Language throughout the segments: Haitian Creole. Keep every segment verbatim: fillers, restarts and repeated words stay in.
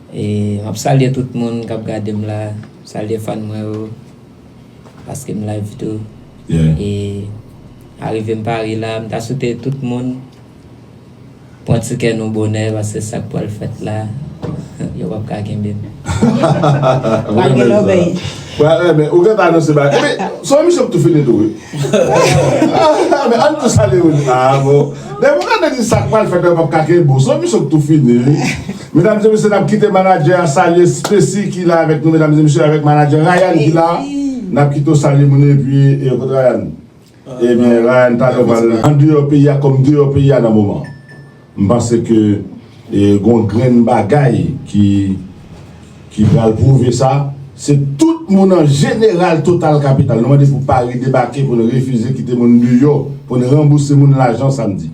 E m ap salye tout moun k ap gade m la, salye fan mwen yo, paske m live tou. E arive m Paris la, m ta swete tout moun pran tikè nou bonè, paske sa k pral fèt la, yo p ap ka kenbe m. Pral gen lòbèy. Ou gentan anonse bagay. Epi, se yon emisyon k tou fini tou, wi. Men ann tou salye moun. Ah bon. Depi w gade di sa k pral fèt la, yo p ap ka kenbe w. Se yon emisyon k tou fini, wi. Medam e mesye, n ap kite manadjè a salye Spesi ki la avèk nou, medam e mesye, avèk manadjè Ryan ki la. N ap kite w salye moun epi, e, kote Ryan? Ebyen, Ryan, talè w pral andeyò peyi a kòm deyò peyi a nan moman. M panse ke, e, gon grenn bagay ki, ki pral pwouve sa. Se tout moun an jeneral Total Capital. Nou mande pou Paris debake, pou n refize kite moun deyò, pou n ranbouse moun lajan samdi.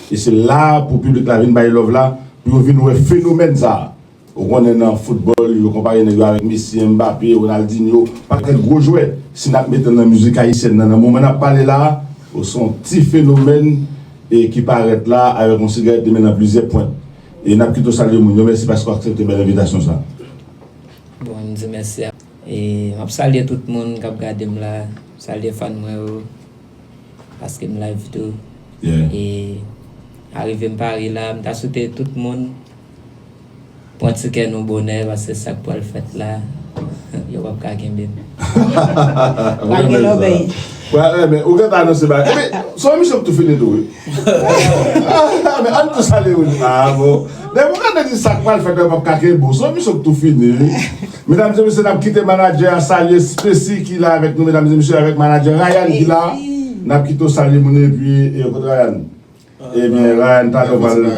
E se la pou piblik la vin bay love la, pou yo vin wè fenomèn sa. Ou konnen nan foutbòl, yo konpare nèg yo avèk Messi, Mbappé, Ronaldinho, pakèt gwo jwè. Si n ap mete l nan mizik ayisyèn nan, nan moman n ap pale la a, se yon ti fenomèn e ki parèt la avèk yon sigarèt li men nan plizyè pwent. E n ap kite w salye moun yo. Mèsi paske w aksepte bèl envitasyon sa. Bon, m di mèsi a. E m ap salye tout moun k ap gade m la, salye fan mwen yo, paske m live tou. E arive m Paris la, m ta swete tout moun pran tikè nou bonè, paske sa k pral fèt la, yo p ap ka kenbe m. Pral gen lòbèy. Ou gentan anonse bagay. Epi, se yon emisyon k tou fini tou, wi. Men ann tou salye moun. Ah bon. Depi w gade di sa k pral fèt la, yo p ap ka kenbe w. Se yon emisyon k tou fini, wi. Medam e mesye, n ap kite manadjè a salye Spesi ki la avèk nou, medam e mesye, avèk manadjè Ryan ki la. N ap kite w salye moun epi, e, kote Ryan? Ebyen, Ryan, talè w pral